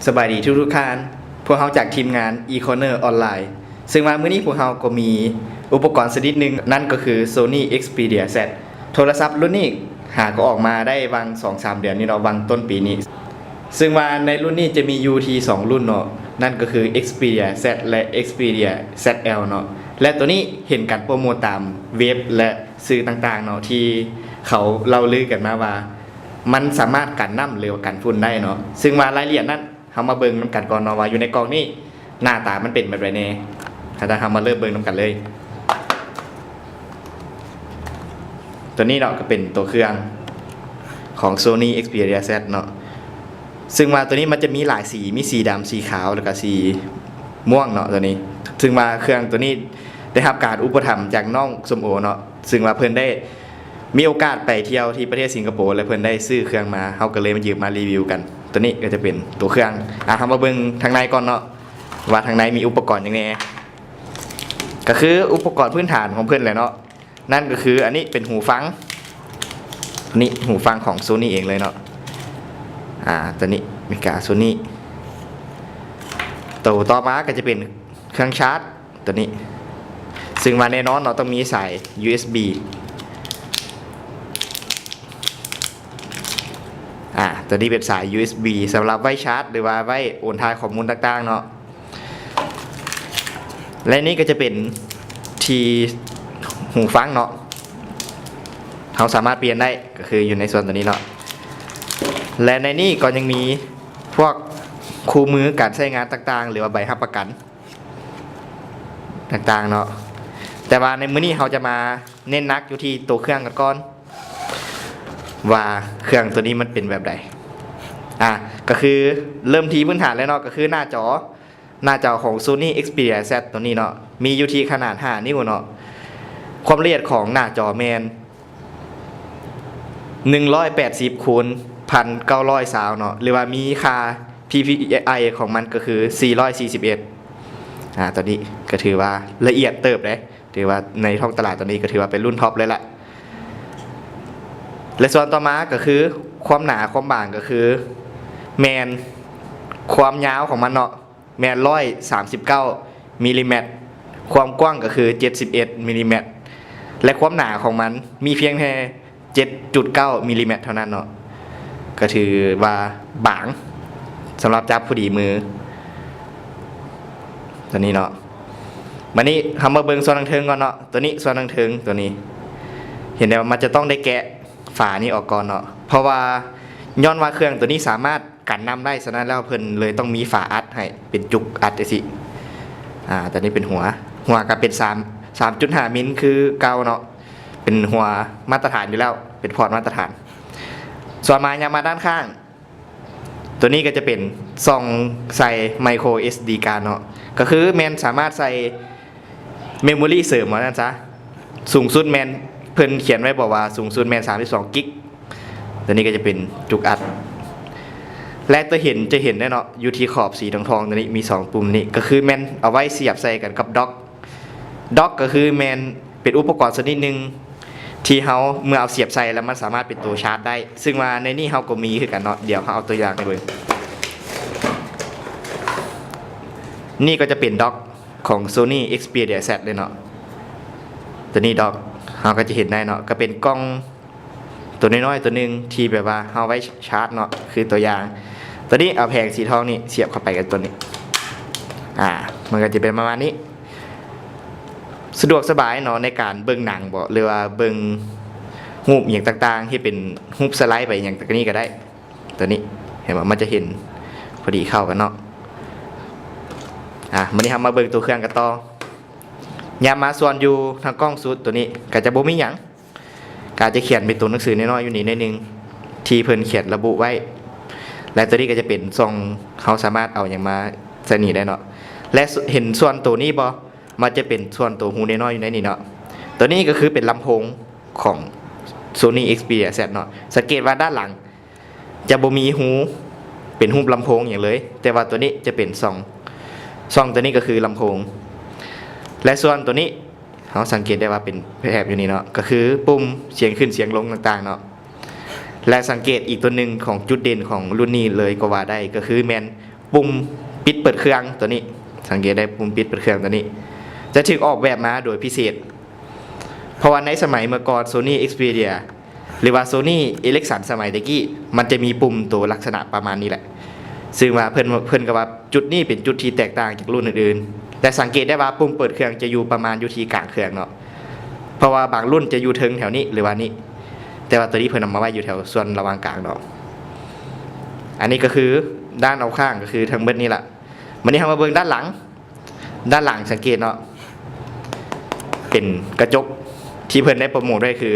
ສະບາຍດີທຸກໆທ່ານ, ພວກເຮົາຈາກທີມງານ eCorner ອອນລາຍ, ເຊິ່ງວ່າມື້ນີ້ພວກເຮົາກໍມີອຸປະກອນຊະນິດໜຶ່ງ, ນັ້ນກໍຄື Sony Xperia Z. ໂທລະສັບລຸ້ນນີ້ຫາກໍອອກມາໄດ້ຫວ່າງສອງສາມເດືອນນີ້ເນາະ, ຫວ່າງຕົ້ນປີນີ້. ເຊິ່ງວ່າໃນລຸ້ນນີ້ຈະມີຢູ່ທີ່ສອງລຸ້ນເນາະ, ນັ້ນກໍຄື Xperia Z ແລະ Xperia Z L ເນາະ. ແລະໂຕນີ້ເຫັນການໂປຣໂມດຕາມເວັບ ແລະ ສື່ຕ່າງໆເນາະ ທີ່ເຂົາເລົ່າລືກັນມາວ່າ ມັນສາມາດກັນນ້ຳ ຫຼືວ່າກັນຝຸ່ນໄດ້ເນາະ. ເຊິ່ງວ່າລາຍລະອຽດນັ້ນ ເຮົາມາເບິ່ງນຳກັນກ່ອນເນາະ ວ່າຢູ່ໃນກ່ອງນີ້ໜ້າຕາມັນເປັນແບບໃດແດ່. ຖ້າຊັ້ນເຮົາມາເລີ່ມເບິ່ງນຳກັນເລີຍ. ໂຕນີ້ເນາະ ກໍເປັນໂຕເຄື່ອງຂອງ Sony Xperia Z ເນາະ, ເຊິ່ງວ່າໂຕນີ້ມັນຈະມີຫຼາຍສີ, ມີສີດຳ, ສີຂາວ ແລ້ວກໍສີມ່ວງເນາະ ໂຕນີ້. ເຊິ່ງວ່າເຄື່ອງໂຕນີ້ໄດ້ຮັບການອຸປະຖຳຈາກນ້ອງສົມໂອເນາະ, ເຊິ່ງວ່າເພິ່ນໄດ້ມີໂອກາດໄປທ່ຽວທີ່ປະເທດສິງກະໂປ ແລະ ເພິ່ນໄດ້ຊື້ເຄື່ອງມາ, ເຮົາກໍເລີຍມາຢືມມາຣີວິວກັນ. ໂຕນີ້ກໍຈະເປັນໂຕເຄື່ອງ. ອາ ເຮົາມາເບິ່ງທາງໃນກ່ອນເນາະ ວ່າທາງໃນມີອຸປະກອນຫຍັງແດ່. ກໍຄືອຸປະກອນພື້ນຖານຂອງເພິ່ນແຫຼະເນາະ, ນັ້ນກໍຄືອັນນີ້ເປັນຫູຟັງ, ອັນນີ້ຫູຟັງຂອງ Sony ເອງເລີຍເນາະ. ອາ ໂຕນີ້ເມກາ Sony. ໂຕຕໍ່ມາກໍຈະເປັນເຄື່ອງຊາດ ໂຕນີ້, ເຊິ່ງວ່າແນ່ນອນເນາະ ຕ້ອງມີສາຍ ຢູເອັສບີ. ອາ ໂຕນີ້ເປັນສາຍ ຢູເອັສບີ ສຳລັບໄວ້ຊາດ ຫຼືວ່າໄວ້ໂອນຖ່າຍຂໍ້ມູນຕ່າງໆເນາະ. ແລະນີ້ກໍຈະເປັນທີ່ຫູຟັງເນາະ, ເຮົາສາມາດປ່ຽນໄດ້ ກໍຄືຢູ່ໃນສ່ວນໂຕນີ້ເນາະ. ແລະໃນນີ້ກໍຍັງມີພວກຄູ່ມືການໃຊ້ງານຕ່າງໆ ຫຼືວ່າໃບຮັບປະກັນ ຕ່າງໆເນາະ. ແຕ່ວ່າໃນມື້ນີ້ເຮົາຈະມາເນັ້ນໜັກຢູ່ທີ່ໂຕເຄື່ອງກັນກ່ອນ ວ່າເຄື່ອງໂຕນີ້ມັນເປັນແບບໃດ. ອາ ກໍຄືເລີ່ມທີ່ພື້ນຖານເລີຍເນາະ, ກໍຄືໜ້າຈໍ, ໜ້າຈໍຂອງ Sony Xperia Z ໂຕນີ້ເນາະ ມີຢູ່ທີ່ຂະໜາດຫ້ານິ້ວເນາະ. ຄວາມລະອຽດຂອງໜ້າຈໍແມ່ນ ໜຶ່ງຮ້ອຍແປດສິບ ຄູນ ໜຶ່ງພັນເກົ້າຮ້ອຍຊາວເນາະ ຫຼືວ່າມີຄ່າ PPI ຂອງມັນກໍຄື ສີ່ຮ້ອຍສີ່ສິບເອັດ. ອາ ໂຕນີ້ກໍຖືວ່າລະອຽດເຕີບເດ້, ຖືວ່າໃນທ້ອງຕະຫຼາດໂຕນີ້ກໍຖືວ່າເປັນລຸ້ນທັອບເລີຍລະ. ແລະສ່ວນຕໍ່ມາກໍຄືຄວາມໜາຄວາມບາງ ກໍຄືແມ່ນຄວາມຍາວຂອງມັນເນາະ ແມ່ນຮ້ອຍສາມສິບເກົ້າມິລລີແມັດ, ຄວາມກວ້າງກໍຄືເຈັດສິບເອັດມິລລີແມັດ ແລະຄວາມໜາຂອງມັນມີພຽງແຕ່ເຈັດຈຸດເກົ້າມິລລີແມັດເທົ່ານັ້ນເນາະ. ກໍຖືວ່າບາງ ສຳລັບຈັບພໍດີມື ຕົວນີ້ເນາະ. ບາດນີ້ເຮົາມາເບິ່ງສ່ວນທາງເທິງກ່ອນເນາະ. ຕົວນີ້ສ່ວນທາງເທິງ ຕົວນີ້ ເຫັນໄດ້ວ່າມັນຈະຕ້ອງໄດ້ແກະຝານີ້ອອກກ່ອນເນາະ, ເພາະວ່າຍ້ອນວ່າເຄື່ອງຕົວນີ້ສາມາດ ກັນນ້ຳໄດ້, ສະນັ້ນແລ້ວເພິ່ນເລີຍຕ້ອງມີຝາອັດໃຫ້ ເປັນຈຸກອັດຈັ່ງຊີ້. ອາ ຕົວນີ້ເປັນຫົວ, ຫົວກໍເປັນສາມ ສາມຈຸດຫ້າມິນຄືເກົ່າເນາະ, ເປັນຫົວມາດຕະຖານຢູ່ແລ້ວ, ເປັນພອດມາດຕະຖານ. ສ່ວນມາ ຍ່າງມາດ້ານຂ້າງ, ຕົວນີ້ກໍຈະເປັນຊ່ອງໃສ່ໄມໂຄຣເອສດີກາດເນາະ, ກໍຄືແມ່ນສາມາດໃສ່ ເມມໂມຣີເສີມວ່າຊັ້ນຊະ. ສູງສຸດແມ່ນ ເພິ່ນຂຽນໄວ້ບອກວ່າສູງສຸດແມ່ນສາມສິບສອງກິກ. ຕົວນີ້ກໍຈະເປັນຈຸກອັດ ແລະ ຕົວເຫັນ ຈະເຫັນໄດ້ເນາະ ຢູ່ທີ່ຂອບສີທອງໆ ຕົວນີ້ມີສອງປຸ່ມນີ້ ກໍຄືແມ່ນເອົາໄວ້ສຽບໃສ່ກັນກັບດັອກ. ດັອກກໍຄືແມ່ນເປັນອຸປະກອນຊະນິດໜຶ່ງ ທີ່ເຮົາເມື່ອເອົາສຽບໃສ່ແລ້ວມັນສາມາດເປັນຕົວຊາດໄດ້, ຊຶ່ງວ່າໃນນີ້ເຮົາກໍມີຄືກັນເນາະ. ດຽວເຮົາເອົາຕົວຢ່າງໃຫ້ເບິ່ງ. ນີ້ກໍຈະເປັນດັອກຂອງ Sony Xperia Z ເລີຍເນາະ. ຕົວນີ້ດັອກ ເຮົາກໍຈະເຫັນໄດ້ເນາະ, ກໍເປັນກ່ອງຕົວນ້ອຍໆຕົວໜຶ່ງທີ່ແບບວ່າເຮົາໄວ້ຊາດເນາະ. ຄືຕົວຢ່າງ ຕົວນີ້ເອົາແຜງສີທອງນີ້ສຽບເຂົ້າໄປກັບຕົວນີ້, ອາ ມັນກໍຈະເປັນປະມານນີ້. ສະດວກສະບາຍເນາະ ໃນການເບິ່ງໜັງບໍ ຫຼືວ່າເບິ່ງຮູບອີ່ຫຍັງຕ່າງໆ ເຮັດເປັນຮູບສະໄລໄປຫຍັງຕົວນີ້ກໍໄດ້. ຕົວນີ້ເຫັນບໍ່ ມັນຈະເຫັນພໍດີເຂົ້າກັນເນາະ. ອາ ມື້ນີ້ເຮົາມາເບິ່ງຕົວເຄື່ອງກັນຕໍ່. ຍາມມາສ່ວນຢູ່ທາງກ້ອງສຸດ ຕົວນີ້ກໍຈະບໍ່ມີຫຍັງ, ກໍອາດຈະຂຽນເປັນຕົວໜັງສືນ້ອຍໆຢູ່ນີ້ໜ້ອຍໜຶ່ງ ທີ່ເພິ່ນຂຽນລະບຸໄວ້. ແລະ ຕົວນີ້ກໍຈະເປັນຊ່ອງ ເຮົາສາມາດເອົາຫຍັງມາໃສ່ນີ້ໄດ້ເນາະ. ແລະ ເຫັນສ່ວນຕົວນີ້ບໍ່? ມັນຈະເປັນສ່ວນຕົວຮູນ້ອຍໆຢູ່ໃນນີ້ເນາະ. ຕົວນີ້ກໍຄືເປັນລຳໂພງຂອງ Sony Xperia Z ເນາະ. ສັງເກດວ່າດ້ານຫຼັງຈະບໍ່ມີຮູເປັນຮູບລຳໂພງຫຍັງເລີຍ, ແຕ່ວ່າຕົວນີ້ຈະເປັນຊ່ອງ, ຊ່ອງຕົວນີ້ກໍຄືລຳໂພງ. ແລະ ສ່ວນຕົວນີ້ ເຮົາສັງເກດໄດ້ວ່າເປັນແຖບຢູ່ນີ້ເນາະ, ກໍຄືປຸ່ມສຽງຂຶ້ນສຽງລົງຕ່າງໆເນາະ. ແລະ ສັງເກດອີກຕົວໜຶ່ງຂອງຈຸດເດັ່ນຂອງລຸ້ນນີ້ເລີຍກໍວ່າໄດ້, ກໍຄືແມ່ນ ປຸ່ມປິດເປີດເຄື່ອງຕົວນີ້ ສັງເກດໄດ້ ປຸ່ມປິດເປີດເຄື່ອງຕົວນີ້ ຈະຖືກອອກແບບມາໂດຍພິເສດ ເພາະວ່າໃນສະໄໝເມື່ອກ່ອນ Sony Xperia ຫຼືວ່າ Sony Ericsson ສະໄໝແຕ່ກີ້ ມັນຈະມີປຸ່ມໂຕລັກສະນະປະມານນີ້ແຫຼະ ຊຶ່ງວ່າເພິ່ນ ເພິ່ນກໍວ່າຈຸດນີ້ເປັນຈຸດທີ່ແຕກຕ່າງຈາກລຸ້ນອື່ນໆ ແລະ ສັງເກດໄດ້ວ່າປຸ່ມເປີດເຄື່ອງຈະຢູ່ປະມານຢູ່ທີ່ກາງເຄື່ອງເນາະ ເພາະວ່າບາງລຸ້ນຈະຢູ່ເທິງແຖວນີ້ ຫຼືວ່ານີ້ ແຕ່ວ່າຕົວນີ້ເພິ່ນເອົາມາໄວ້ຢູ່ແຖວສ່ວນລະຫວ່າງກາງເນາະ. ອັນນີ້ກໍຄືດ້ານອອກຂ້າງ ກໍຄືທັງເບິດນີ້ລະ. ບາດນີ້ເຮົາມາເບິ່ງດ້ານຫຼັງ ດ້ານຫຼັງສັງເກດເນາະ ເປັນກະຈົກ ທີ່ເພິ່ນໄດ້ໂປຣໂມດໄວ້ຄື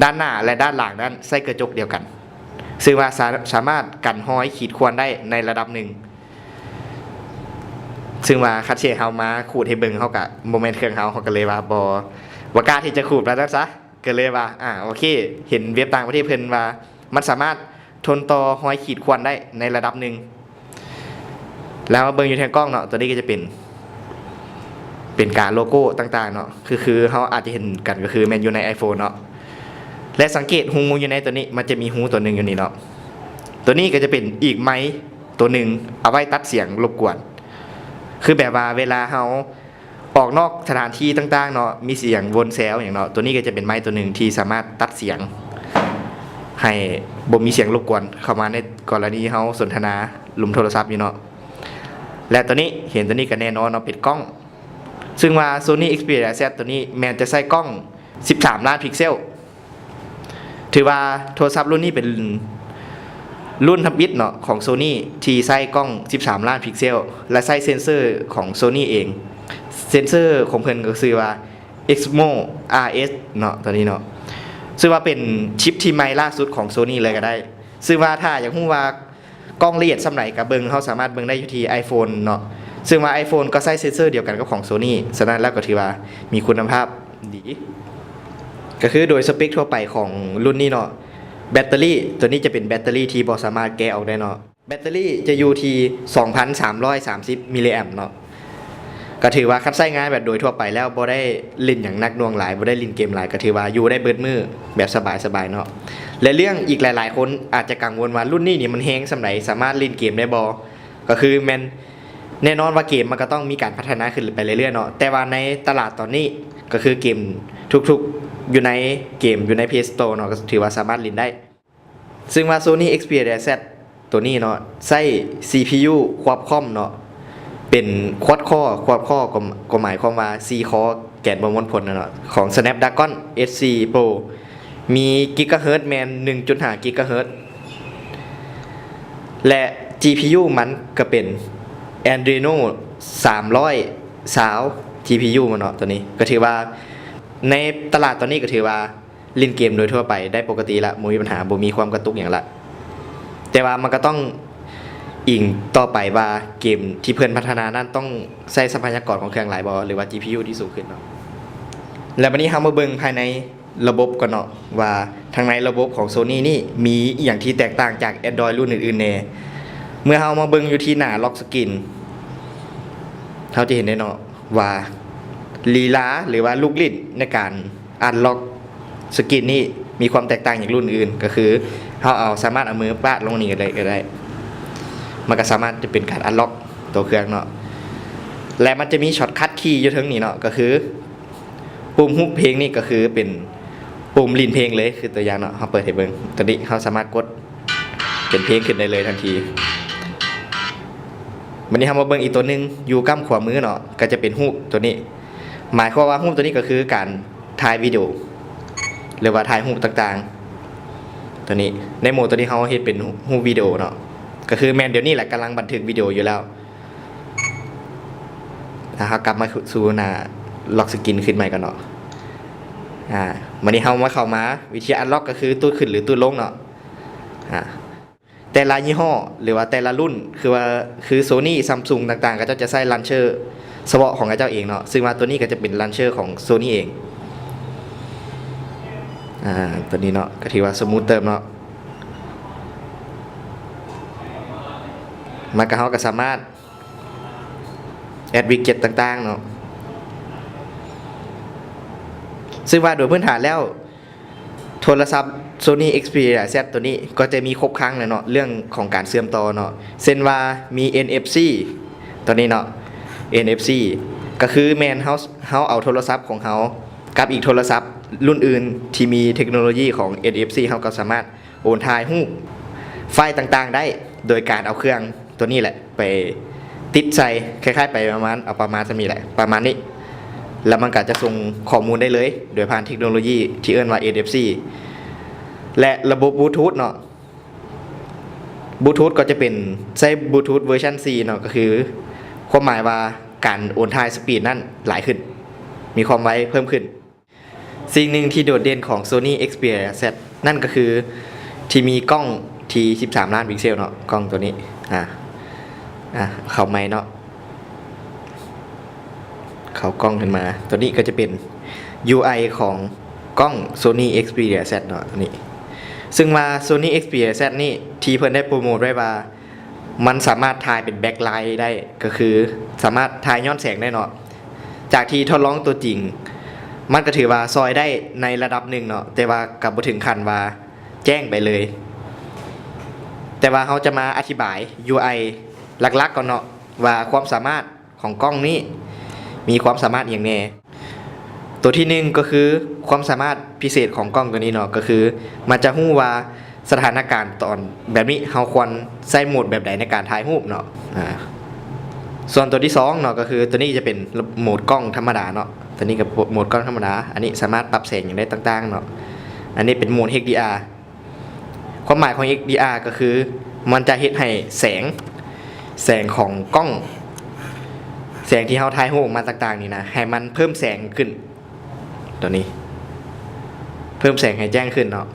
ດ້ານໜ້າ ແລະ ດ້ານຫຼັງນັ້ນໃຊ້ກະຈົກດຽວກັນ ຊຶ່ງວ່າສາ ສາມາດກັນຮອຍຂີດຂ່ວນໄດ້ໃນລະດັບໜຶ່ງ ຊຶ່ງວ່າຄັນຊິໃຫ້ເຮົາມາຂູດໃຫ້ເບິ່ງ ເຮົາກະ ບໍ່ແມ່ນເຄື່ອງເຮົາ ເຮົາກໍເລີຍວ່າບໍ່ ບໍ່ກ້າທີ່ຈະຂູດວ່າຊັ້ນຊະ ກໍເລີຍວ່າ ອາ ໂອເຄ ເຫັນເວັບຕ່າງປະເທດເພິ່ນວ່າ ມັນສາມາດທົນຕໍ່ຮອຍຂີດຂ່ວນໄດ້ໃນລະດັບໜຶ່ງ ແລ້ວມາເບິ່ງຢູ່ທາງກ້ອງເນາະ ຕົວນີ້ກໍຈະເປັນ ເປັນກາໂລໂກ້ຕ່າງໆເນາະ ຄື ຄືເຮົາອາດຈະເຫັນກັນກໍຄືແມ່ນຢູ່ໃນ iPhone ເນາະ ແລະ ສັງເກດຮູງໆຢູ່ໃນຕົວນີ້ ມັນຈະມີຮູຕົວໜຶ່ງຢູ່ນີ້ເນາະ ຕົວນີ້ກໍຈະເປັນອີກໄມ ຕົວໜຶ່ງເອົາໄວ້ຕັດສຽງລົບກວນ ຄືແບບວ່າເວລາເຮົາອອກນອກສະຖານທີ່ຕ່າງໆເນາະ ມີສຽງວົນແຊວຫຍັງເນາະ ຕົວນີ້ກໍຈະເປັນໄມຕົວໜຶ່ງທີ່ສາມາດຕັດສຽງໃຫ້ບໍ່ມີສຽງລົບກວນເຂົ້າມາ ໃນກໍລະນີເຮົາສົນທະນາລົມໂທລະສັບຢູ່ເນາະ ແລະ ຕົວນີ້ ເຫັນຕົວນີ້ກໍແນ່ນອນເນາະ ເປັນກ້ອງ ຊຶ່ງວ່າ Sony Xperia Z ຕົວນີ້ແມ່ນຈະໃຊ້ກ້ອງສິບສາມລ້ານພິກເຊວ ຖືວ່າໂທລະສັບລຸ້ນນີ້ເປັນລຸ້ນທຳອິດເນາະ ຂອງ Sony ທີ່ໃຊ້ກ້ອງສິບສາມລ້ານພິກເຊວ ແລະ ໃຊ້ເຊັນເຊີຂອງ Sony ເອງ ເຊັນເຊີຂອງເພິ່ນກໍຊື່ວ່າ Exmor RS ເນາະ ຕົວນີ້ເນາະ ຊຶ່ງວ່າເປັນຊິບທີ່ໃໝ່ລ່າສຸດຂອງ Sony ເລີຍກໍໄດ້ ຊຶ່ງວ່າຖ້າຢາກຮູ້ວ່າ ກ້ອງລະອຽດສ່ຳໃດກໍເບິ່ງ ເຮົາສາມາດເບິ່ງໄດ້ຢູ່ທີ່ iPhone ເນາະ ຊຶ່ງວ່າ iPhone ກໍໃຊ້ເຊັນເຊີດຽວກັນກັບຂອງ Sony ສະນັ້ນແລ້ວກໍຖືວ່າມີຄຸນນະພາບດີ ກໍຄືໂດຍສະເປັກທົ່ວໄປຂອງລຸ້ນນີ້ເນາະ ແບັດເຕີຣີ ຕົວນີ້ຈະເປັນແບັດເຕີຣີທີ່ບໍ່ສາມາດແກະອອກໄດ້ເນາະ ແບັດເຕີຣີຈະຢູ່ທີ່ສອງພັນສາມຮ້ອຍສາມສິບມິລລີແອມເນາະ ກໍຖືວ່າຄັນໃຊ້ງານແບບໂດຍທົ່ວໄປແລ້ວ ບໍ່ໄດ້ຫຼິ້ນຫຍັງໜັກໜ່ວງຫຼາຍ ບໍ່ໄດ້ຫຼິ້ນເກມຫຼາຍ ກໍຖືວ່າຢູ່ໄດ້ເບິດມື້ແບບສະບາຍໆເນາະ ແລະ ເລື່ອງອີກຫຼາຍໆຄົນອາດຈະກັງວົນວ່າລຸ້ນນີ້ນີ້ມັນແຮງສ່ຳໃດ ສາມາດຫຼິ້ນເກມໄດ້ບໍ່ ກໍຄືແມ່ນແນ່ນອນວ່າເກມມັນກໍຕ້ອງມີການພັດທະນາຂຶ້ນໄປເລື້ອຍໆເນາະ ແຕ່ວ່າໃນຕະຫຼາດຕອນນີ້ ກໍຄືເກມທຸກໆ ຢູ່ໃນເກມ ຢູ່ໃນ Play Store ເນາະ ກໍຖືວ່າສາມາດຫຼິ້ນໄດ້ ຊຶ່ງວ່າ Sony Xperia Z ຕົວນີ້ເນາະ ໃຊ້ ຊີພີຢູ Qualcomm ເນາະ ເປັນ Quad Core Quad Core ກໍ ກໍໝາຍຄວາມວ່າສີ່ຄໍ ແກນປະມວນຜົນນະເນາະ ຂອງ Snapdragon ເອັດສີ່ Pro ມີກິກກາເຮີດແມ່ນໜຶ່ງຈຸດຫ້າກິກກາເຮີດ ແລະ ຈີພີຢູມັນກໍເປັນ Adreno ສາມຮ້ອຍຊາວ ຈີພີຢູມັນເນາະ ຕົວນີ້ກໍຖືວ່າ ໃນຕະຫຼາດຕອນນີ້ກໍຖືວ່າ ຫຼິ້ນເກມໂດຍທົ່ວໄປໄດ້ປົກກະຕິລະ ບໍ່ມີບັນຫາ ບໍ່ມີຄວາມກະຕຸກຫຍັງລະ ແຕ່ວ່າມັນກໍຕ້ອງອີງຕໍ່ໄປວ່າເກມທີ່ເພິ່ນພັດທະນານັ້ນຕ້ອງໃຊ້ຊັບພະຍາກອນຂອງເຄື່ອງຫຼາຍບໍ່ ຫຼືວ່າ ຈີພີຢູ ທີ່ສູງຂຶ້ນເນາະ ແລ້ວບັດນີ້ເຮົາມາເບິ່ງພາຍໃນລະບົບກ່ອນເນາະ ວ່າທາງໃນລະບົບຂອງ Sony ນີ້ມີອີ່ຫຍັງທີ່ແຕກຕ່າງຈາກ Android ລຸ້ນອື່ນໆແດ່ ເມື່ອເຮົາມາເບິ່ງຢູ່ທີ່ໜ້າ Lock Screen ເຮົາຈະເຫັນໄດ້ເນາະວ່າ ລີລາ ຫຼືວ່າລູກຫຼິ້ນໃນການ Unlock Screen ນີ້ມີຄວາມແຕກຕ່າງຈາກລຸ້ນອື່ນ ກໍຄືເຮົາເອົາ ສາມາດເອົາມືປາດລົງນີ້ກໍໄດ້ ກໍໄດ້ ມັນກໍສາມາດຈະເປັນການ Unlock ຕົວເຄື່ອງເນາະ ແລະ ມັນຈະມີ Shortcut Key ຢູ່ເທິງນີ້ເນາະ ກໍຄືປຸ່ມຮູບເພງນີ້ ກໍຄືເປັນປຸ່ມຫຼິ້ນເພງເລີຍ ຄືຕົວຢ່າງເນາະ ເຮົາເປີດໃຫ້ເບິ່ງ ຕົວນີ້ເຮົາສາມາດກົດ ເປັນເພງຂຶ້ນໄດ້ເລີຍທັນທີ. ບັດນີ້ເຮົາມາເບິ່ງອີກຕົວໜຶ່ງ ຢູ່ກ້ຳຂວາມືເນາະ ກໍຈະເປັນຮູບຕົວນີ້ ໝາຍຄວາມວ່າຮູບຕົວນີ້ກໍຄືການຖ່າຍວິດີໂອ ຫຼືວ່າຖ່າຍຮູບຕ່າງໆ ຕົວນີ້ ໃນໂໝດຕົວນີ້ເຮົາເຮັດເປັນຮູບວິດີໂອເນາະ ກໍຄືແມ່ນດຽວນີ້ແຫຼະ ກຳລັງບັນທຶກວິດີໂອຢູ່ແລ້ວ. ຖ້າເຮົາກັບມາສູ່ໜ້າ Lock Screen ຂຶ້ນໃໝ່ກ່ອນເນາະ ອາ ບັດນີ້ເຮົາມາ ເຂົ້າມາ ວິທີ Unlock ກໍຄືຕູດຂຶ້ນ ຫຼື ຕູດລົງເນາະ ອາ ແຕ່ລະຍີ່ຫໍ້ ຫຼືວ່າແຕ່ລະລຸ້ນ ຄືວ່າ ຄື Sony Samsung ຕ່າງໆ ເຂົາເຈົ້າຈະໃຊ້ Launcher ສະເພາະຂອງເຂົາເຈົ້າເອງເນາະ ຊຶ່ງວ່າຕົວນີ້ກໍຈະເປັນ Launcher ຂອງ Sony ເອງ ອາ ຕົວນີ້ເນາະ ກໍຖືວ່າສະມູດເຕີບເນາະ ມັນກໍ ເຮົາກໍສາມາດ Add Widget ຕ່າງໆເນາະ ຊຶ່ງວ່າໂດຍພື້ນຖານແລ້ວ ໂທ ໂທລະສັບ Sony Xperia Z ໂຕນີ້ກໍຈະມີຄົບຄັງແຫຼະເນາະ ເລື່ອງຂອງການເຊື່ອມຕໍ່ເນາະ ເຊັ່ນວ່າມີ ເອັນເອັຟຊີ ໂຕນີ້ເນາະ ເອັນເອັຟຊີ ກໍຄືແມ່ນເຮົາ ເຮົາເອົາໂທລະສັບຂອງເຮົາກັບອີກໂທລະສັບລຸ້ນອື່ນທີ່ມີເທັກໂນໂລຢີຂອງ ເອັນເອັຟຊີ ເຮົາກໍສາມາດໂອນຖ່າຍຮູບໄຟລ໌ຕ່າງໆໄດ້ ໂດຍການເອົາເຄື່ອງ ໂຕນີ້ແຫຼະ ໄປຕິດໃສ່ ຄ້າຍໆ ໄປປະມານ ເອົາປະມານສ່ຳນີ້ແຫຼະ ປະມານນີ້ ແລ້ວມັນກໍຈະສົ່ງຂໍ້ມູນໄດ້ເລີຍ ໂດຍຜ່ານເທັກໂນໂລຢີທີ່ເອີ້ນວ່າ ເອັນເອັຟຊີ ແລະ ລະບົບບລູທູດເນາະ ບລູທູດກໍຈະເປັນ ໃຊ້ບລູທູດເວີຊັນສີ່ເນາະ ກໍຄືຄວາມໝາຍວ່າການໂອນຖ່າຍສະປີດນັ້ນຫຼາຍຂຶ້ນ ມີຄວາມໄວເພີ່ມຂຶ້ນ. ສິ່ງໜຶ່ງທີ່ໂດດເດັ່ນຂອງ Sony Xperia Z ນັ້ນກໍຄືທີ່ມີກ້ອງທີ່ສິບສາມລ້ານພິກເຊວເນາະ ກ້ອງໂຕນີ້ ອາ ອາ ເຂົ້າໃໝ່ເນາະ ເຂົ້າກ້ອງຂຶ້ນມາ ໂຕນີ້ກໍຈະເປັນ ຢູໄອ ຂອງກ້ອງ Sony Xperia Z ເນາະ ໂຕນີ້ ຊຶ່ງວ່າ Sony Xperia Z ນີ້ທີ່ເພິ່ນໄດ້ໂປຣໂມດໄວ້ວ່າ ມັນສາມາດຖ່າຍເປັນແບັກໄລໄດ້ ກໍຄືສາມາດຖ່າຍຍ້ອນແສງໄດ້ເນາະ ຈາກທີ່ທົດລອງຕົວຈິງ ມັນກໍຖືວ່າຊ່ອຍໄດ້ໃນລະດັບໜຶ່ງເນາະ ແຕ່ວ່າກໍບໍ່ເຖິງຂັ້ນວ່າແຈ້ງໄປເລີຍ ແຕ່ວ່າເຮົາຈະມາອະທິບາຍ ຢູໄອ ຫຼັກໆກ່ອນເນາະ ວ່າຄວາມສາມາດຂອງກ້ອງນີ້ມີຄວາມສາມາດອີ່ຫຍັງແດ່. ຕົວທີໜຶ່ງກໍຄືຄວາມສາມາດພິເສດຂອງກ້ອງຕົວນີ້ເນາະ ກໍຄືມັນຈະຮູ້ວ່າສະຖານະການຕອນແບບນີ້ ເຮົາຄວນໃຊ້ໂໝດແບບໃດໃນການຖ່າຍຮູບເນາະ ອາ ສ່ວນຕົວທີສອງເນາະ ກໍຄືຕົວນີ້ຈະເປັນໂໝດກ້ອງທຳມະດາເນາະ ຕົວນີ້ກໍໂໝດກ້ອງທຳມະດາ ອັນນີ້ສາມາດປັບແສງຫຍັງໄດ້ຕ່າງໆເນາະ ອັນນີ້ເປັນໂໝດ ເອັກດີອາ ຄວາມໝາຍຂອງ ເອັກດີອາ ກໍຄືມັນຈະເຮັດໃຫ້ແສງ ແສງຂອງກ້ອງ ແສງທີ່ເຮົາຖ່າຍຮູບອອກມາຕ່າງໆນີ້ນະ ໃຫ້ມັນເພີ່ມແສງຂຶ້ນ ຕົວນີ້ ເພີ່ມແສງໃຫ້ແຈ້ງຂຶ້ນເນາະ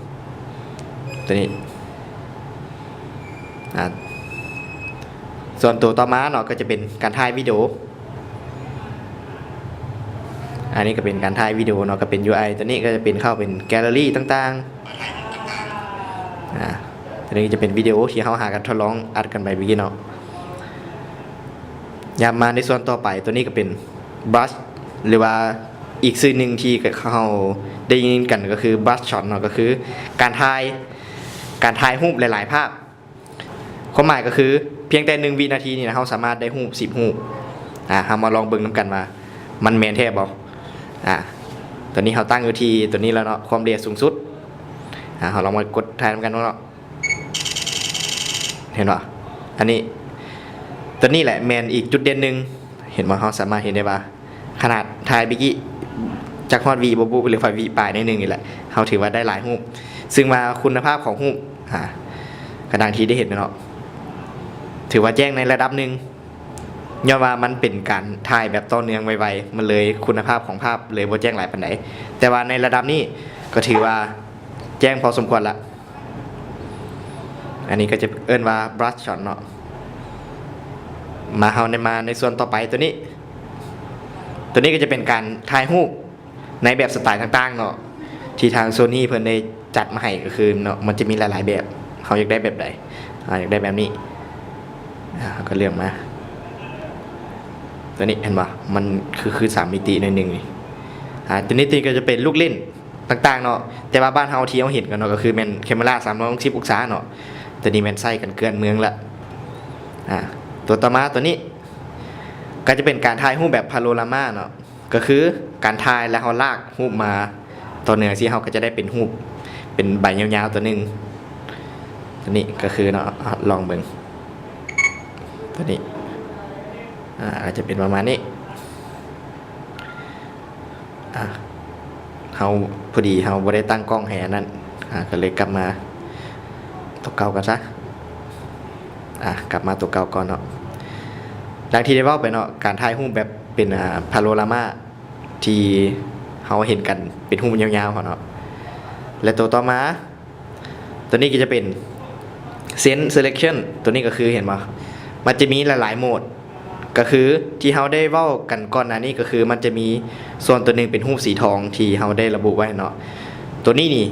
ຕົວນີ້ ອາ ສ່ວນຕົວຕໍ່ມາເນາະ ກໍຈະເປັນການຖ່າຍວິດີໂອ ອັນນີ້ກໍເປັນການຖ່າຍວິດີໂອເນາະ ກໍເປັນ ຢູໄອ ຕົວນີ້ກໍຈະເປັນເຂົ້າເປັນແກລເລີຣີຕ່າງໆ ອາ ຕົວນີ້ຈະເປັນວິດີໂອທີ່ເຮົາຫາກັນທົດລອງອັດກັນໄປເມື່ອກີ້ເນາະ ຍາມມາໃນສ່ວນຕໍ່ໄປ ຕົວນີ້ກໍເປັນ Brush ຫຼືວ່າອີກຊື່ໜຶ່ງທີ່ເຮົາໄດ້ຍິນກັນກໍຄື Brush Shot ເນາະ ກໍຄືການຖ່າຍ ການຖ່າຍຮູບຫຼາຍໆພາບ ຄວາມໝາຍກໍຄືພຽງແຕ່ໜຶ່ງວິນາທີນີ້ນະ ເຮົາສາມາດໄດ້ຮູບສິບຮູບ ອາ ເຮົາມາລອງເບິ່ງນຳກັນວ່າມັນແມ່ນແທ້ບໍ່ ອາ ຕອນນີ້ເຮົາຕັ້ງຢູ່ທີ່ຕົວນີ້ແລ້ວເນາະ ຄວາມລະອຽດສູງສຸດ ອາ ເຮົາລອງມາກົດຖ່າຍນຳກັນເນາະ ເຫັນບໍ່ ອັນນີ້ ຕົວນີ້ແຫຼະແມ່ນອີກຈຸດເດັ່ນໜຶ່ງ ເຫັນບໍ່ ເຮົາສາມາດເຫັນໄດ້ວ່າ ຂະໜາດຖ່າຍເມື່ອກີ້ຈັກຮອດວິບໍ່ບຸ ຫຼືວ່າວິປາຍໜ້ອຍໜຶ່ງນີ້ແຫຼະ ເຮົາຖືວ່າໄດ້ຫຼາຍຮູບ ຊຶ່ງວ່າຄຸນນະພາບຂອງຮູບ ອາ ກະດັ່ງທີ່ໄດ້ເຫັນເນາະ ຖືວ່າແຈ້ງໃນລະດັບໜຶ່ງ ຍ້ອນວ່າມັນເປັນການຖ່າຍແບບຕໍ່ເນື່ອງໄວໆ ມັນເລີຍຄຸນນະພາບຂອງພາບເລີຍບໍ່ແຈ້ງຫຼາຍປານໃດ ແຕ່ວ່າໃນລະດັບນີ້ກໍຖືວ່າແຈ້ງພໍສົມຄວນລະ ອັນນີ້ກໍຈະເອີ້ນວ່າ Brush Shot ເນາະ ມາ ເຮົາໄດ້ມາໃນສ່ວນຕໍ່ໄປຕົວນີ້ ຕົວນີ້ກໍຈະເປັນການຖ່າຍຮູບໃນແບບສະໄຕຕ່າງໆເນາະ ທີ່ທາງ Sony ເພິ່ນໄດ້ຈັດມາໃຫ້ ກໍຄືເນາະ ມັນຈະມີຫຼາຍໆແບບ ເຮົາຢາກໄດ້ແບບໃດ ອາ ຢາກໄດ້ແບບນີ້ ອາ ເຮົາກໍເລືອກມາ ຕົວນີ້ເຫັນບໍ່ ມັນຄື ຄືສາມມິຕິໜ້ອຍໜຶ່ງນີ້ ອາ ຕົວນີ້ຕິກໍຈະເປັນລູກຫຼິ້ນຕ່າງໆເນາະ ແຕ່ວ່າບ້ານເຮົາທີ່ເຮົາເຫັນກັນເນາະ ກໍຄືແມ່ນແຄເມຣາສາມຮ້ອຍຫົກສິບອົງສາເນາະ ຕົວນີ້ແມ່ນໃຊ້ກັນເກື້ອນເມືອງລະ ອາ ຕົວຕໍ່ມາຕົວນີ້ ກໍຈະເປັນການຖ່າຍຮູບແບບ Panorama ເນາະ ກໍຄືການຖ່າຍແລ້ວເຮົາລາກຮູບມາຕໍ່ເໜືອຊີ້ ເຮົາກໍຈະໄດ້ເປັນຮູບ ເປັນໃບຍາວໆຕົວໜຶ່ງ ຕົວນີ້ກໍຄືເນາະ ອາ ລອງເບິ່ງ ຕົວນີ້ ອາ ອາດຈະເປັນປະມານນີ້ ອາ ເຮົາ ພໍດີເຮົາບໍ່ໄດ້ຕັ້ງກ້ອງໃຫ້ອັນນັ້ນ ອາ ກໍເລີຍກັບມາຕົວເກົ່າກ່ອນຊະ ອາ ກັບມາຕົວເກົ່າກ່ອນເນາະ ດັ່ງທີ່ໄດ້ເວົ້າໄປເນາະ ການຖ່າຍຮູບແບບເປັນ ອາ Panorama ທີ່ເຮົາເຫັນກັນເປັນຮູບຍາວໆເນາະ ແລະ ຕົວຕໍ່ມາ ຕົວນີ້ກໍຈະເປັນ Scene Selection ຕົວນີ້ກໍຄືເຫັນບໍ່ ມັນຈະມີຫຼາຍໆໂໝດ ກໍຄືທີ່ເຮົາໄດ້ເວົ້າກັນກ່ອນໜ້ານີ້ ກໍຄືມັນຈະມີສ່ວນຕົວໜຶ່ງເປັນຮູບສີທອງທີ່ເຮົາໄດ້ລະບຸໄວ້ເນາະ ຕົວນີ້ນີ້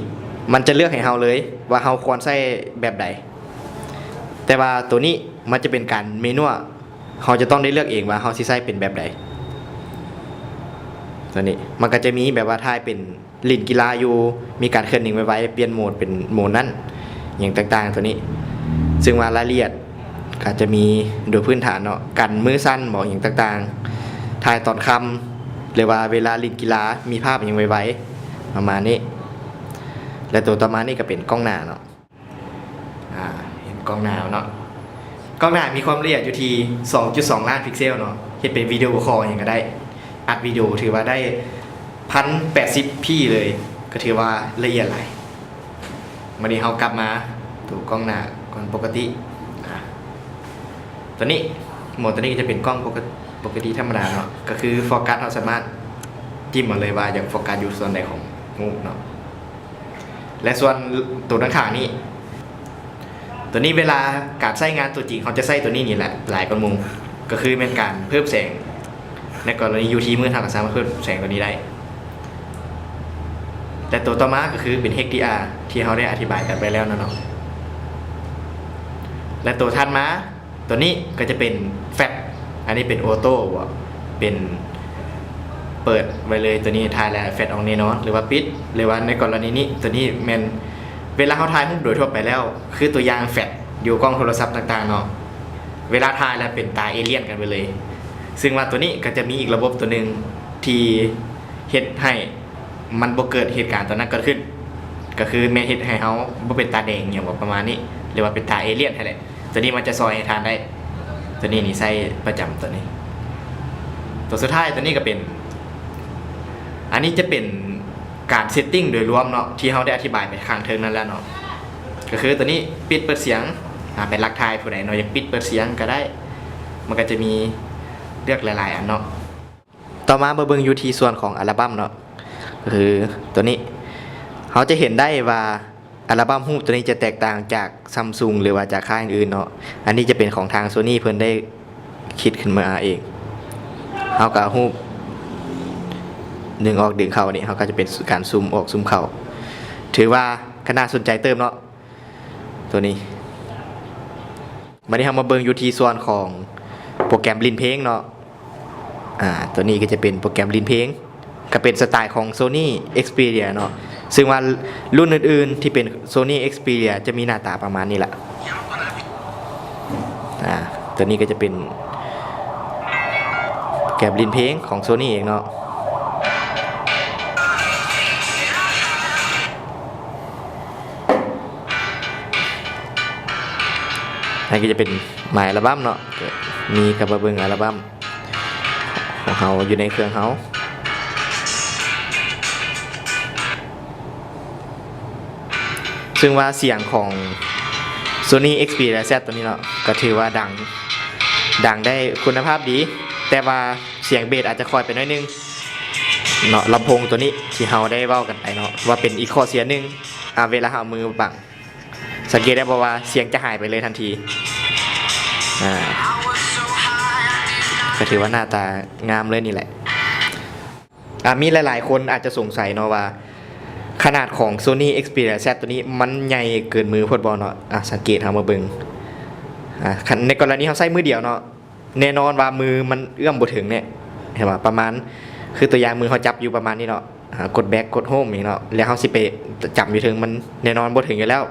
ມັນຈະເລືອກໃຫ້ເຮົາເລີຍວ່າເຮົາຄວນໃຊ້ແບບໃດ ແຕ່ວ່າຕົວນີ້ມັນຈະເປັນການແມນວລ ເຮົາຈະຕ້ອງໄດ້ເລືອກເອງວ່າເຮົາຊິໃຊ້ເປັນແບບໃດ ຕົວນີ້ມັນກໍຈະມີແບບວ່າຖ່າຍເປັນ ຫຼິ້ນກິລາຢູ່ ມີການເຄື່ອນໄຫວໆ ປ່ຽນໂໝດເປັນໂໝດນັ້ນ ຫຍັງຕ່າງໆ ໂຕນີ້ ເຊິ່ງວ່າລາຍລະອຽດກໍຈະມີໂດຍພື້ນຖານເນາະ ກັນມືສັ່ນບໍ ຫຍັງຕ່າງໆ ຖ່າຍຕອນຄ່ຳ ຫຼືວ່າເວລາຫຼິ້ນກິລາ ມີພາບຫຍັງໄຫວໆ ປະມານນີ້ ແລະ ໂຕຕໍ່ມານີ້ກໍເປັນກ້ອງໜ້າເນາະ. ອາ ເຫັນກ້ອງໜ້າເນາະ ກ້ອງໜ້າມີຄວາມລະອຽດຢູ່ທີ່ສອງຈຸດສອງລ້ານພິກເຊວເນາະ ເຮັດເປັນວິດີໂອຄໍຫຍັງກໍໄດ້ ອັດວິດີໂອຖືວ່າໄດ້ພັນແປດສິບພີເລີຍ ກໍຖືວ່າລະອຽດຫຼາຍ. ບັດນີ້ເຮົາກັບມາໂຕກ້ອງໜ້າກ່ອນ ປົກກະຕິ ອາ ໂຕນີ້ ໂໝດໂຕນີ້ກໍຈະເປັນກ້ອງປົກກະ ປົກກະຕິທຳມະດາເນາະ ກໍຄືໂຟກັສ ເຮົາສາມາດຈິ້ມເອົາເລີຍວ່າຢາກໂຟກັສຢູ່ສ່ວນໃດຂອງຮູບເນາະ. ແລະ ສ່ວນໂຕດ້ານຂ້າງນີ້ ໂຕນີ້ເວລາການໃຊ້ງານຕົວຈິງ ເຮົາຈະໃຊ້ໂຕນີ້ນີ້ແຫຼະຫຼາຍກວ່າໝູ່ ກໍຄືແມ່ນການເພີ່ມແສງ ໃນກໍລະນີຢູ່ທີ່ມືດ ເຮົາກໍສາມາດເພີ່ມແສງໂຕນີ້ໄດ້ ແລະ ໂຕຕໍ່ມາກໍຄືເປັນ ເອັກດີອາ ທີ່ເຮົາໄດ້ອະທິບາຍກັນໄປແລ້ວເນາະ ແລະ ໂຕຖັດມາ ໂຕນີ້ກໍຈະເປັນແຟລັດ ອັນນີ້ເປັນໂອໂຕ້ບໍ ເປັນເປີດໄວ້ເລີຍ ໂຕນີ້ຖ່າຍແລ້ວແຟລັດອອກແນ່ນອນ ຫຼືວ່າປິດ ຫຼືວ່າໃນກໍລະນີນີ້ ໂຕນີ້ແມ່ນເວລາເຮົາຖ່າຍຮູບໂດຍທົ່ວໄປແລ້ວ ຄືຕົວຢ່າງແຟລັດຢູ່ກ້ອງໂທລະສັບຕ່າງໆເນາະ ເວລາຖ່າຍແລ້ວເປັນຕາເອລຽນກັນໄປເລີຍ ເຊິ່ງວ່າໂຕນີ້ກໍຈະມີອີກລະບົບໂຕໜຶ່ງທີ່ເຮັດໃຫ້ ມັນບໍ່ເກີດເຫດການຕົວນັ້ນເກີດຂຶ້ນ ກໍຄືແມ່ນເຮັດໃຫ້ເຮົາບໍ່ເປັນຕາແດງຫຍັງປະມານນີ້ ຫຼືວ່າເປັນຕາເອລຽນຫັ້ນແຫຼະ ຕົວນີ້ມັນຈະຊ່ອຍໃຫ້ທ່ານໄດ້ ຕົວນີ້ນີ້ໃຊ້ປະຈຳຕົວນີ້ ຕົວສຸດທ້າຍຕົວນີ້ກໍເປັນ ອັນນີ້ຈະເປັນການເຊັດຕິ້ງໂດຍລວມເນາະ ທີ່ເຮົາໄດ້ອະທິບາຍໄປຂ້າງເທິງນັ້ນແລ້ວເນາະ ກໍຄືຕົວນີ້ປິດເປີດສຽງ ອາ ເປັນຫຼັກຖ່າຍ ຜູ້ໃດເນາະຢາກປິດເປີດສຽງກໍໄດ້ ມັນກໍຈະມີເລືອກຫຼາຍໆອັນເນາະ. ຕໍ່ມາມາເບິ່ງຢູ່ທີ່ສ່ວນຂອງອັລບັມເນາະ ກໍຄືຕົວນີ້ ເຮົາຈະເຫັນໄດ້ວ່າອັລບັມຮູບຕົວນີ້ຈະແຕກຕ່າງຈາກຊຳຊຸງ ຫຼືວ່າຈາກຄ້າຍອື່ນໆເນາະ ອັນນີ້ຈະເປັນຂອງທາງໂຊນີເພິ່ນໄດ້ຄິດຂຶ້ນມາເອງ ເຮົາກໍເອົາຮູບດຶງອອກດຶງເຂົ້ານີ້ ເຮົາກໍຈະເປັນການຊູມອອກຊູມເຂົ້າ ຖືວ່າກໍໜ້າສົນໃຈເຕີບເນາະ ຕົວນີ້ ບັດນີ້ເຮົາມາເບິ່ງຢູ່ທີ່ສ່ວນຂອງໂປຣແກຣມຫຼິ້ນເພງເນາະ ອາ ຕົວນີ້ກໍຈະເປັນໂປຣແກຣມຫຼິ້ນເພງ ກໍເປັນສະໄຕຂອງ Sony Xperia ເນາະ ເຊິ່ງວ່າລຸ້ນອື່ນໆທີ່ເປັນ Sony Xperia ຈະມີໜ້າຕາປະມານນີ້ລະ ອາ ຕົວນີ້ກໍຈະເປັນໂປຣແກຣມຫຼິ້ນເພງຂອງ Sony ເອງເນາະ. ອັນນີ້ກໍຈະເປັນ My Album ເນາະ ມີກໍມາເບິ່ງອັລບັມຂອງເຮົາຢູ່ໃນເຄື່ອງເຮົາ ເຊິ່ງວ່າສຽງຂອງ Sony Xperia Z ຕົວນີ້ເນາະ ກໍຖືວ່າດັງ ດັງໄດ້ຄຸນນະພາບດີ ແຕ່ວ່າສຽງເບສອາດຈະຄ່ອຍໄປໜ້ອຍໜຶ່ງເນາະ ລຳໂພງຕົວນີ້ທີ່ເຮົາໄດ້ເວົ້າກັນໄປເນາະ ວ່າເປັນອີກຂໍ້ເສຍໜຶ່ງ ອາ ເວລາເຮົາເອົາມືບັງ ສັງເກດໄດ້ບໍ່ວ່າສຽງຈະຫາຍໄປເລີຍທັນທີ ອາ ກໍຖືວ່າໜ້າຕາງາມເລີຍນີ້ແຫຼະ ອາ ມີຫຼາຍໆຄົນອາດຈະສົງໄສເນາະວ່າ ຂະໜາດຂອງ Sony Xperia Z ຕົວນີ້ມັນໃຫຍ່ເກີນມືໂພດບໍ່ເນາະ ອາ ສັງເກດເຮົາມາເບິ່ງ ອາ ຄັນໃນກໍລະນີເຮົາໃຊ້ມືດຽວເນາະ ແນ່ນອນວ່າມືມັນເອື້ອມບໍ່ເຖິງແນ່ ເຫັນບໍ່ ປະມານ ຄືຕົວຢ່າງມືເຮົາຈັບຢູ່ປະມານນີ້ເນາະ ອາ ກົດ back ກົດ home ນີ້ເນາະ ແລ້ວເຮົາຊິໄປຈຳຢູ່ເທິງ ມັນແນ່ນອນບໍ່ເຖິງຢູ່ແລ້ວ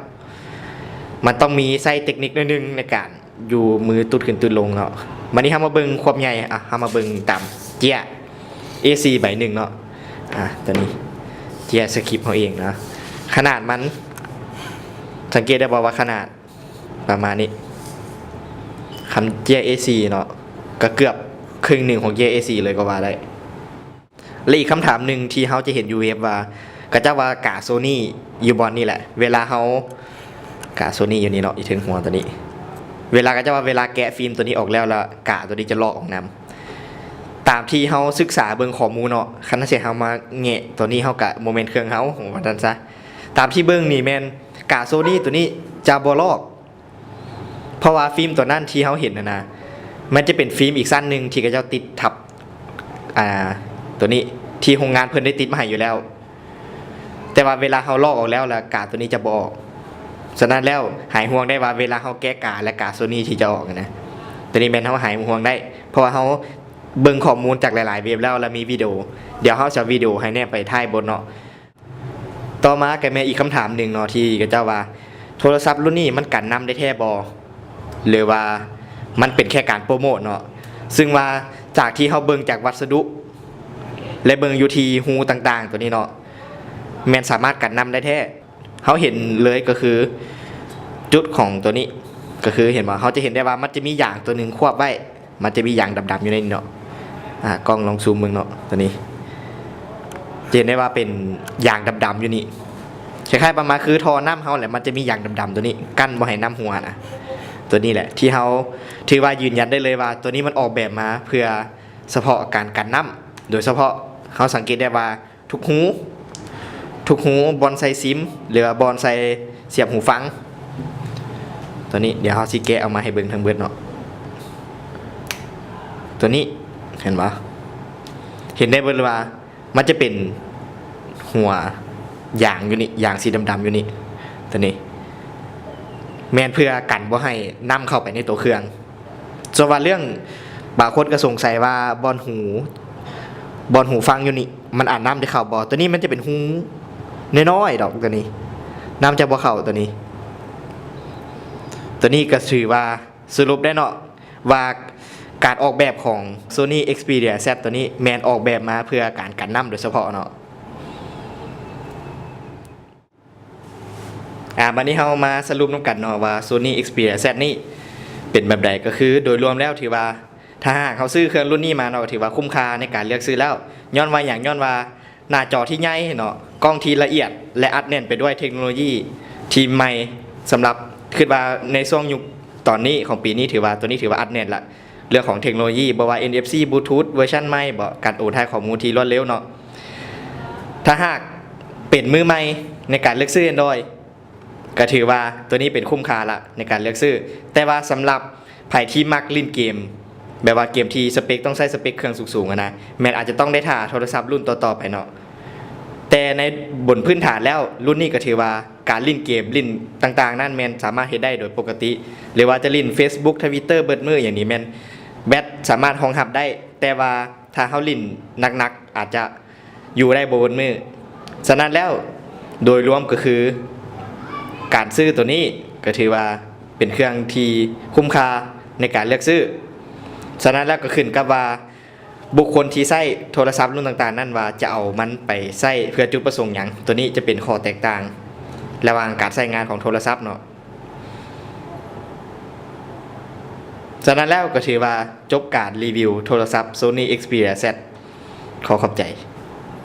ມັນຕ້ອງມີໃຊ້ເຕັກນິກໜ້ອຍໜຶ່ງໃນການຢູ່ມືຕຸດຂຶ້ນຕຸດລົງເນາະ ບັດນີ້ເຮົາມາເບິ່ງຄວາມໃຫຍ່ ອາ ເຮົາມາເບິ່ງຕາມເຈ້ຍ ເອສີ່ ໃບໜຶ່ງເນາະ ອາ ຕົວນີ້ເຈ້ຍສະຄຣິບເຮົາເອງເນາະ ຂະໜາດມັນ ສັງເກດໄດ້ບໍ່ວ່າຂະໜາດ ປະມານນີ້ ຄັນເຈ້ຍ ເອສີ່ ເນາະ ກໍເກືອບເຄິ່ງໜຶ່ງຂອງເຈ້ຍ ເອສີ່ ເລີຍກໍວ່າໄດ້ ແລະ ອີກຄຳຖາມໜຶ່ງທີ່ເຮົາຈະເຫັນຢູ່ເວັບວ່າ ເຂົາເຈົ້າວ່າກາ Sony ຢູ່ບ່ອນນີ້ແຫຼະ ເວລາເຮົາ ກາ Sony ຢູ່ນີ້ເນາະ ຢູ່ເທິງຫົວຕົວນີ້ ເວລາ ເຂົາເຈົ້າວ່າເວລາແກະຟິມຕົວນີ້ອອກແລ້ວ ແລ້ວກາຕົວນີ້ຈະລອກອອກນຳ ຕາມທີ່ເຮົາສຶກສາເບິ່ງຂໍ້ມູນເນາະ ຄັນເຮົາມາແງະຕົວນີ້ ເຮົາກະບໍ່ແມ່ນເຄື່ອງເຮົາ ວ່າຊັ້ນຊະ ຕາມທີ່ເບິ່ງນີ້ແມ່ນກາ Sony ຕົວນີ້ຈະບໍ່ລອກ ເພາະວ່າຟິມຕົວນັ້ນທີ່ເຮົາເຫັນຫັ້ນນະ ມັນຈະເປັນຟິມອີກຊັ້ນໜຶ່ງທີ່ເຂົາເຈົ້າຕິດທັບ ອ່າ ຕົວນີ້ ທີ່ໂຮງງານເພິ່ນໄດ້ຕິດມາໃຫ້ຢູ່ແລ້ວ ແຕ່ວ່າເວລາເຮົາລອກອອກແລ້ວ ແລ້ວກາຕົວນີ້ຈະບໍ່ອອກ. ສະນັ້ນແລ້ວ ຫາຍຫ່ວງໄດ້ວ່າເວລາເຮົາແກະກາ ແລະ ກາໂຊນີທີ່ຈະອອກນະ ຕົວນີ້ແມ່ນເຮົາຫາຍຫ່ວງໄດ້ ເພາະວ່າເຮົາເບິ່ງຂໍ້ມູນຈາກຫຼາຍໆເວັບແລ້ວ ແລະ ມີວິດີໂອ ດຽວເຮົາຈະວິດີໂອໃຫ້ແນບໄປທ້າຍບົດເນາະ. ຕໍ່ມາກໍແມ່ນອີກຄຳຖາມໜຶ່ງເນາະ ທີ່ເຂົາເຈົ້າວ່າໂທລະສັບລຸ້ນນີ້ມັນກັນນ້ຳໄດ້ແທ້ບໍ່ ຫຼືວ່າມັນເປັນແຄ່ການໂປຣໂມດເນາະ. ຊຶ່ງວ່າຈາກທີ່ເຮົາເບິ່ງຈາກວັດສະດຸ ແລະ ເບິ່ງຢູ່ທີ່ຮູຕ່າງໆຕົວນີ້ເນາະ ແມ່ນສາມາດກັນນ້ຳໄດ້ແທ້. ເຮົາເຫັນເລີຍກໍຄືຈຸດຂອງຕົວນີ້ ກໍຄືເຫັນບໍ່ ເຮົາຈະເຫັນໄດ້ວ່າມັນຈະມີຢາງຕົວໜຶ່ງຄວບໄວ້ ມັນຈະມີຢາງດຳໆຢູ່ໃນນີ້ເນາະ. ອາ ກ້ອງລອງຊູມເບິ່ງເນາະ ຕົວນີ້ ຈະເຫັນໄດ້ວ່າເປັນຢາງດຳໆຢູ່ນີ້ ຄ້າຍໆປະມານຄືທໍ່ນ້ຳເຮົາແຫຼະ ມັນຈະມີຢາງດຳໆຕົວນີ້ ກັ້ນບໍ່ໃຫ້ນ້ຳຮົ່ວນະ. ຕົວນີ້ແຫຼະທີ່ເຮົາຖືວ່າຢືນຢັນໄດ້ເລີຍວ່າ ຕົວນີ້ມັນອອກແບບມາເພື່ອສະເພາະການກັນນ້ຳ ໂດຍສະເພາະເຮົາສັງເກດໄດ້ວ່າ ທຸກຮູ ທຸກຮູບ່ອນໃສ່ຊິມ ຫຼືວ່າບ່ອນໃສ່ສຽບຫູຟັງ. ຕົວນີ້ດຽວເຮົາຊິແກະອອກມາໃຫ້ເບິ່ງທັງເບິດເນາະ. ຕົວນີ້ເຫັນບໍ່ ເຫັນໄດ້ເບິດເລີຍວ່າມັນຈະເປັນຫົວຢາງຢູ່ນີ້ ຢາງສີດຳໆຢູ່ນີ້. ຕົວນີ້ແມ່ນເພື່ອກັນບໍ່ໃຫ້ນ້ຳເຂົ້າໄປໃນຕົວເຄື່ອງ. ສ່ວນວ່າເລື່ອງ ບາງຄົນກໍສົງໄສວ່າບ່ອນຫູ ບ່ອນຫູຟັງຢູ່ນີ້ ມັນອາດນ້ຳຈະເຂົ້າບໍ່? ຕົວນີ້ມັນຈະເປັນຮູນ້ອຍໆດອກ ຕົວນີ້ນ້ຳຈະບໍ່ເຂົ້າ. ຕົວນີ້ ຕົວນີ້ກໍຖືວ່າສະຫຼຸບໄດ້ເນາະ ວ່າການອອກແບບຂອງ Sony Xperia Z ຕົວນີ້ແມ່ນອອກແບບມາເພື່ອການກັນນ້ຳໂດຍສະເພາະເນາະ. ອາ ບັດນີ້ເຮົາມາສະຫຼຸບນຳກັນເນາະວ່າ Sony Xperia Z ນີ້ເປັນແບບໃດ. ກໍຄືໂດຍລວມແລ້ວຖືວ່າ ຖ້າຫາກເຮົາຊື້ເຄື່ອງລຸ້ນນີ້ມາເນາະ ກໍຖືວ່າຄຸ້ມຄ່າໃນການເລືອກຊື້ແລ້ວ. ຍ້ອນວ່າຫຍັງ? ຍ້ອນວ່າໜ້າຈໍທີ່ໃຫຍ່ເນາະ, ກ້ອງທີ່ລະອຽດ ແລະ ອັດແໜ້ນໄປດ້ວຍເທັກໂນໂລຢີທີ່ໃໝ່. ສຳລັບ ຄິດວ່າໃນຊ່ວງຍຸກຕອນນີ້ຂອງປີນີ້ ຖືວ່າ ຕົວນີ້ຖືວ່າອັດແໜ້ນລະ. ເລື່ອງຂອງເທັກໂນໂລຢີ ບໍ່ວ່າ ເອັນ ເອັຟ ຊີ ບລູທູດ ເວີຊັນໃໝ່ບໍ ການໂອນຖ່າຍຂໍ້ມູນທີ່ລວດເລັວເນາະ. ຖ້າຫາກເປັນມືໃໝ່ໃນການເລືອກຊື້ Android ກໍຖືວ່າຕົວນີ້ເປັນຄຸ້ມຄ່າລະໃນການເລືອກຊື້. ແຕ່ວ່າສຳລັບໃຜທີ່ມັກຫຼິ້ນເກມ ແບບວ່າເກມທີ່ສະເປັກ ຕ້ອງໃຊ້ສະເປັກເຄື່ອງສູງໆຫັ້ນນະ ແມ່ນອາດຈະຕ້ອງໄດ້ຖ້າໂທລະສັບລຸ້ນຕໍ່ໆໄປເນາະ. ແຕ່ໃນບົນພື້ນຖານແລ້ວ ລຸ້ນນີ້ກໍຖືວ່າ ການຫຼິ້ນເກມຫຼິ້ນຕ່າງໆນັ້ນແມ່ນສາມາດເຮັດໄດ້ໂດຍປົກກະຕິ ຫຼືວ່າຈະຫຼິ້ນ Facebook Twitter ເບິດມື້ ຢ່າງນີ້ແມ່ນແບັດສາມາດຮອງຮັບໄດ້. ແຕ່ວ່າຖ້າເຮົາຫຼິ້ນໜັກໆ ອາດຈະຢູ່ໄດ້ບໍ່ເບິດມື້. ສະນັ້ນແລ້ວ ໂດຍລວມກໍຄື ການຊື້ຕົວນີ້ກໍຖືວ່າເປັນເຄື່ອງທີ່ຄຸ້ມຄ່າໃນການເລືອກຊື້. ສະນັ້ນແລ້ວກໍຂຶ້ນກັບວ່າ ບຸກຄົນທີ່ໃຊ້ໂທລະສັບລຸ້ນຕ່າງໆນັ້ນວ່າຈະເອົາມັນໄປໃຊ້ເພື່ອຈຸດປະສົງຫຍັງ. ຕົວນີ້ຈະເປັນຂໍ້ແຕກຕ່າງລະຫວ່າງການໃຊ້ງານຂອງໂທລະສັບເນາະ. ສະນັ້ນແລ້ວກໍຖືວ່າຈົບການຣີວິວໂທລະສັບ Sony Xperia Z. ຂໍຂອບໃຈ.